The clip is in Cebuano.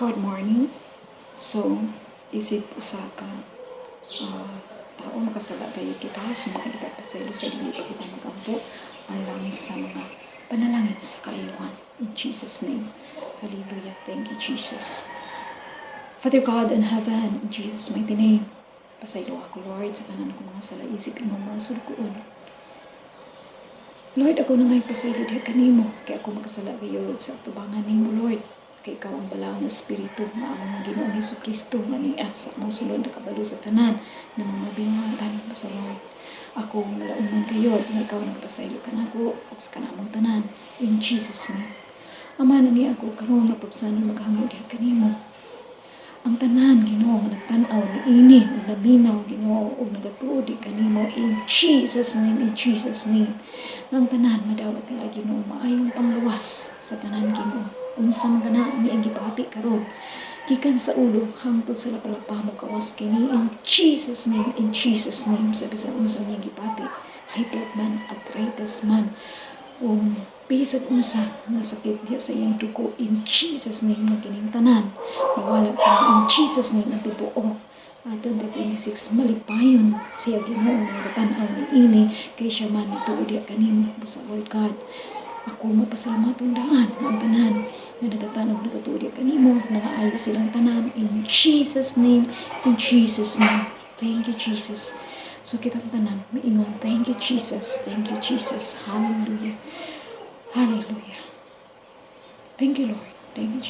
Good morning. So, isip usa ka tao, makasala kayo kita. So, mga kita pasaylo sa dili pa kita magampo alang sa mga panalangin sa kaayuhan. In Jesus' name. Hallelujah. Thank you, Jesus. Father God in heaven, in Jesus' mighty name, pasaylo ako, Lord, sa tanan ko mga sala isip imong mga suloguon. Lord, ako na nga'y pasaylo diha kanimo, kay ako makasala gayud sa atubangan nimo, Lord. Kay ikaw ang balaang espiritu nga among Ginoong Hesus Kristo nga niya sa among sulod nakabalo sa tanan na mga binuhatan mo sa Lord. Ako malaunon kayo nga ikaw nagpasaylo kanako ug sa kanamong tanan, in Jesus' name. Ama, na niya ako karon mapabsanon maghangyo diha kanimo. Ang tanan, Ginoo, nga nagtan-aw niini ug naminaw, Ginoo, ug nagatuo di kanimo, in Jesus' name, in Jesus' name. Nga ang tanan madawat nila, Ginoo, maayong pangluwas sa tanan, Ginoo. Unsa man kana ang iyang gipati karon. Gikan sa ulo hangtod sa lapalapa mo kawas kini, in Jesus' name, in Jesus' name, sa bisan unsa niyang gipati. High blood man, arthritis man, bisag unsa nga sakit diha sa iyang dugo, in Jesus' name nga kining tanan mawala kini, in Jesus' name, ang tibuok 2026 malipayon siya, Ginoo, nga nagatan-aw niini kay siya man nituo diha kanimo. Busa, Lord God, ako mapasalamaton daan nga ang tanan nga nagatan-aw, nagatuo diha kanimo, nangaayo silang tanan, in Jesus' name, in Jesus' name. Thank you, Jesus. So kitang tanan miingon, "Thank you, Jesus. Thank you, Jesus." Hallelujah. Hallelujah. Thank you, Lord. Thank you, Jesus.